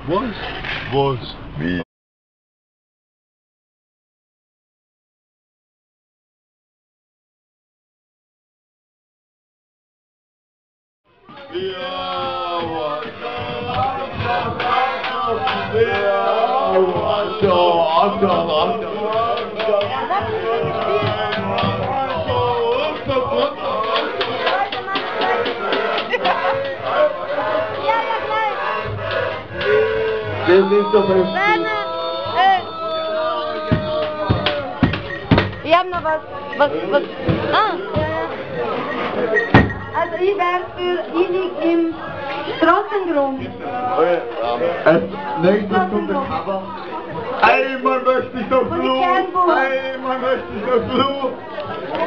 Was? Was? Wie? Das ist doch ein Ich hab noch was. Was? Ah, ja. Also ich wär für, ich lieg im Strassengrund. Okay. Als nächstes kommt der Cover. Einmal möchte ich noch Blut. Einmal möchte ich noch Blut.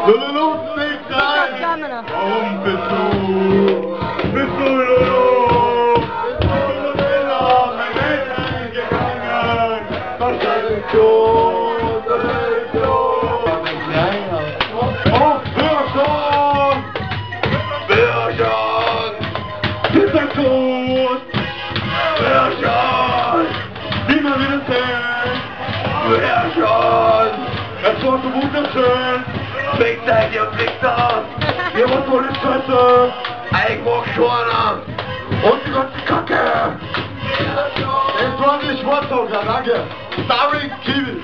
Lulu, nicht rein. Warum bist du? Bist du Lulu? Bist du Lulu? Mein Leben gegangen. Das ist schon, das ist schon. Oh, hör schon! Hör schon! Ist er tot? Hör schon! Immer wieder sehen! Hör schon! Es war so wunderschön! Fick dich, ihr Wichser! Ihr wart voll die Scheiße! Ich mach schon! Und die ganze Kacke! Es war nicht Schwarzauger, danke! Starring Kiwi!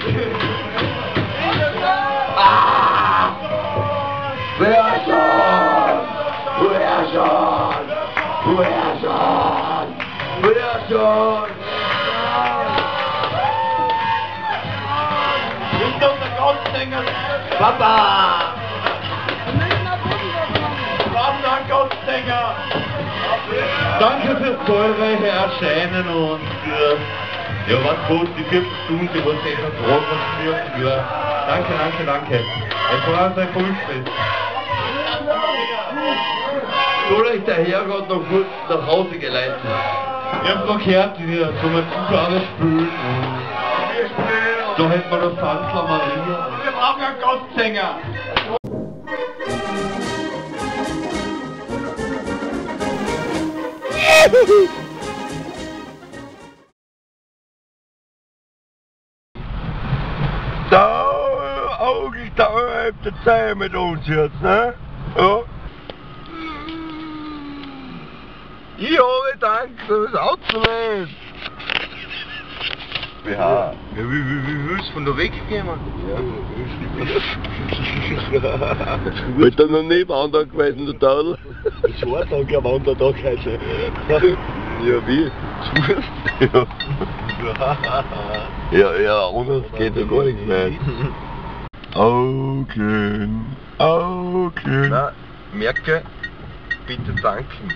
Ah! Wer schon? Wer schon? Wer schon? Wer schon? Ist doch der Gottsänger! Papa! Gottsänger! Danke fürs zahlreiche Erscheinen und für, ja, was gut, die Viertelstunde, was ich schon droht und spürt. Ja. Danke, danke, danke. Es war ein Volksfest. Soll euch der Herrgott noch kurz nach Hause geleiten? Ich hab noch gehört, wir sollen Zugabe spülen. Und da hätten wir noch Sanzler Maria. Wir brauchen einen Gottsänger! Da, Augen, da habt ihr Zeit mit uns jetzt, ne? Ja. Ich habe Dank, das ist auszuwählen. Ja. Ja, wie willst du von da wegkommen? Ja. Bist du noch nie wandern gewesen, du Tadel? Ich war da kein Wandertag heute. Ja, wie? Ja. Ja, ja, anders geht ja gar nichts mehr. Augen, Augen. Na, merke, bitte danken.